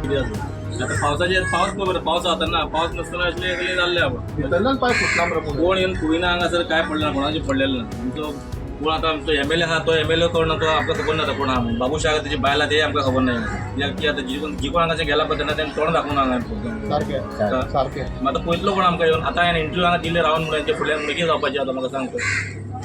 कितें आसा. आतां पावसाचेर पावस पळय बरो, पावस आता ना, पावस नासतना असले एकले जाल्ले आहा. भितरल्यान पायप फुटला मरे पूण. कोण येवन पळयना हांगासर काय पडलें ना, कोणाचें पडलेलें ना. आमचो कोण आतां आमचो एम एल ए आहा तो एम एल ए कोण ना तो आमकां खबर ना, आतां कोण आहा म्हणून. बाबू शाह तेजी बायल आहा ते आमकां खबर ना. कित्याक की आतां जी कोण जी कोण हांगासर गेला पळय तेन्ना तेणें तोंड दाखोवना हांगा. सारकें सारकें. आतां पळयतलो कोण आमकां येवन. आतां हांवें इंटरव्यू हांगा दिले रावन म्हणून हेंचे फुडल्यान मागीर जावपाचें. आतां म्हाका सांग तूं,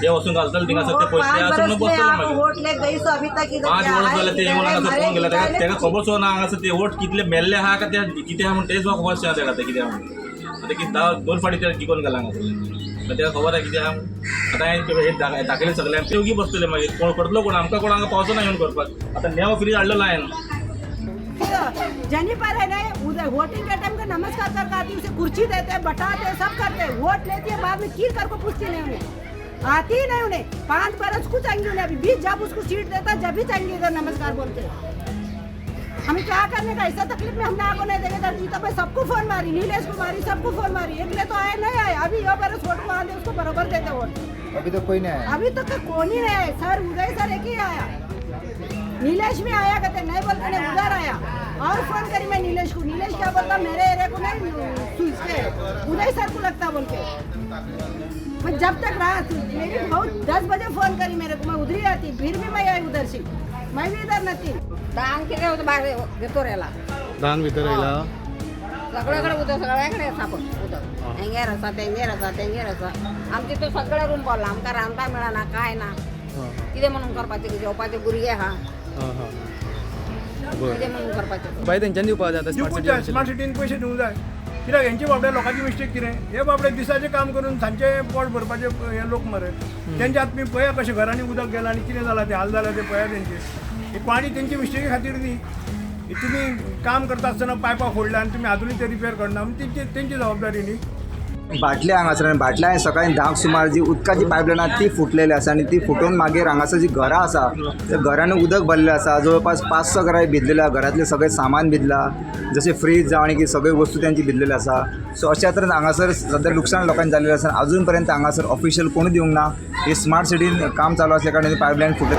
ते वचून घालतले थिंगासर ते पयशे आसून बसतले मागीर. वोट ले गई सो अभी तक इधर 5 क्या वर्स आए, जाले ते किधर येवन है, हांगासर मरे पळोवंक गेला. किधर है, तेका खबर सुद्दां ना हांगासर ते वोट कितले मेल्ले आहा का ते कितें आहा म्हूण तें सुद्दां खबर आसना तेका आतां कितें आहा म्हणून. आतां कितें धा दोन फावटी ते जिखोन गेला हांगासर, मागीर तेका खबर आहा कितें आहा म्हणून. आतां हांवें हे दाखयलें सगळ्यांक, ते ओगी बसतले मागीर. कोण करतलो कोण आमकां, कोण हांगा पावचो ना येवन करपाक. आतां नेवो फ्रीज हाडलेलो हांवें. जेनिफर है नहीं उधर वोटिंग के टाइम का नमस्कार करके आती, उसे कुर्सी देते हैं, बैठाते, सब करते हैं। वोट लेती है, बाद में कील कर को पूछती नहीं उन्हें, आती ही नहीं उन्हें। 5 बरस कुछ आएंगे उन्हें, अभी बीस जब उसको सीट देता जब भी जाएंगे इधर नमस्कार बोलते। हमें क्या करने का, ऐसा तकलीफ में हमने आपको नहीं देखे दर्जी। तो मैं सबको फोन मारी, नीलेश को मारी, सबको फोन मारी, एक ने तो आए नहीं आए। अभी यो बरस वोट को आते उसको बरोबर देते वोट। अभी तो कोई नहीं आया। अभी तक कौन ही नहीं आए सर। उदय सर एक ही आया, नीलेश भी आया, कहते नहीं बोलते नहीं, उधर आया और फोन करी मैं नीलेश को। नीलेश क्या बोलता, मेरे एरिया को नहीं के उदय सर को लगता बोल के। मैं जब तक रहा मेरी बहुत 10 बजे फोन करी मेरे को, मैं उधर ही आती, फिर भी मैं आई उधर से, मैं भी इधर नहीं थी। धान कितें उदक भायर भितर येला. धान भितर येयला. सगळ्याकडे उदक, सगळ्याकडे आसा पळय उदक. हेंगेर आसा, तेंगेर आसा, तेंगेर आसा. आमचे तो सगळे रूम भरला, आमकां रांदपाक मेळना, कांय ना. कितें म्हणून करपाचें? जेवपाचे भुरगे आहा. कितें म्हणून करपाचें? बाय तेंच्यानी दिवपाक जाय आतां स्मार्ट दिवपूच जाय. सिटी. स्मार्ट सिटीन पयशे दिवंक जाय, कित्याक हेंचे बाबड्या लोकांची मिस्टेक कितें, हे बाबडे दिसाचें काम करून सांजचे पोट भरपाचे हे लोक मरे. तेंच्या आतां तुमी पळया कशें घरांनी उदक गेलां आनी कितें जालां तें, हाल जालां तें पळया तेंचे. ही पाणी तेंची मिस्टेकी खातीर न्ही. ही तुमी काम करता आसतना पायपां फोडल्या आनी तुमी आजुनूय ते रिपेर करना, तेंची तेंची जबाबदारी न्ही. बाटले हांगासर आनी बाटल्या हांवें सकाळी 10 सुमार जी उदकाची पायपलायन आहा ती फुटलेली आसा आनी ती फुटून मागीर हांगासर जी घरां आसा त्या घरान उदक भरलें आसा. जवळपास 5-6 घरां भिजलेली आहा. घरांतलें सगळें सामान भिजलां, जशें फ्रीज जावं आनी कितें सगळ्यो वस्तू तेंची भिजलेली आसा. सो अशा तरेन हांगासर सद्या लुकसाण लोकांक जाल्लें आसा. अजून पर्यंत हांगासर ऑफिशियल कोणूच दिवंक ना. ही स्मार्ट सिटीन काम चालू आसल्या कारणान पायपलायन फुटले.